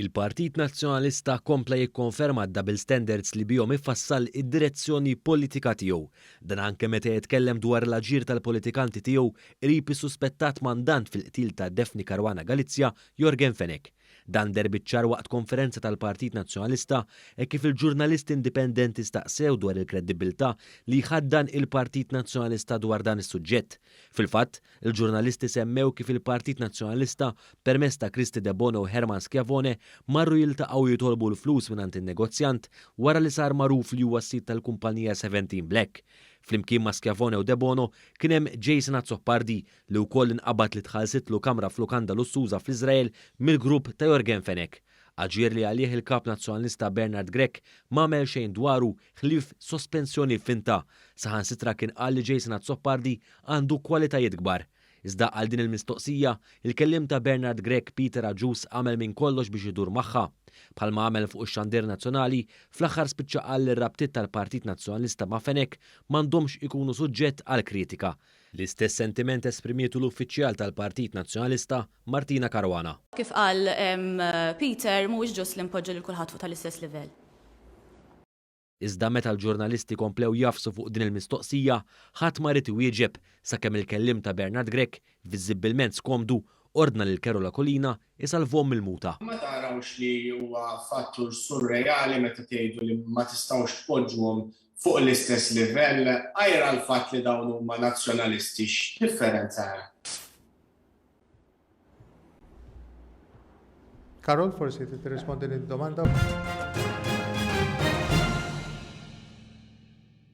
Il-Partit Nazzjonalista kompla jikkonferma d-double standards li bihom ifassal id-direzzjoni politika tiegħu. Dan anke meta jitkellem dwar l-aġir tal-politikanti tiegħu qrib is-suspettat mandant fil-qtil ta' Daphne Caruana Galizia, Yorgen Fenech. Dan deher biċ-ċar waqt konferenza tal-Partit Nazzjonalista hekk kif il-ġurnalisti indipendenti staqsew dwar il-kredibbiltà li jħaddan il-Partit Nazzjonalista dwar dan is-suġġett. Fil-fatt, il-ġurnalisti semmew kif il-Partit Nazzjonalista, permezz ta' Kristy Debono u Hermann Schiavone, marru jiltaqgħu u jitolbu l-flus mingħand in-negozjant wara li sar magħruf li huwa s-sid tal-kumpanija Seventeen Black. Flimkien ma' Schiavone u Debono kien hemm Jason Azzopardi li wkoll inqabad li tħallsitlu kamra f'lukanda lussuża fl-Iżrael mill-grupp ta' Yorgen Fenech. Aġir li għalih il-Kap Nazzjonalista Bernard Grech m'għamel xejn dwaru ħlief sospensjoni finta. Saħansitra kien qal li Jason Azzopardi għandu kwalitajiet kbar. Iżda għal din il-mistoqsija, il-kelliem ta' Bernard Grech Peter Agius għamel minn kollox biex idur magħha. Bħalma għamel fuq ix-xandir nazzjonali, fl-aħħar spiċċa qal li r-rabtiet tal-Partit Nazzjonalista ma' Fenech m'għandhomx ikunu suġġett għal kritika. L-istess sentiment esprimietu l-uffiċjal tal-Partit Nazzjonalista, Martina Caruana. Kif qal Peter, mhuwiex ġust li npoġġu lil kulħadd fuq tal-istess livell. Iżda meta l-ġurnalisti komplew jagħfsu fuq din il-mistoqsija, ħadd ma ried iwieġeb sakemm il-kelliem ta' Bernard Grech, viżibbilment skomdu, ordna lil Carol Aquilina jsalvhom mill-muta. Ma tarawx li huwa fattur surreali meta tgħidu li ma tistgħux tpoġġuhom fuq l-istess livell, għajr għall-fatt li dawn huma Nazzjonalisti, x'differenza hemm? Karol, forsi trid tirrispondi din id-domanda.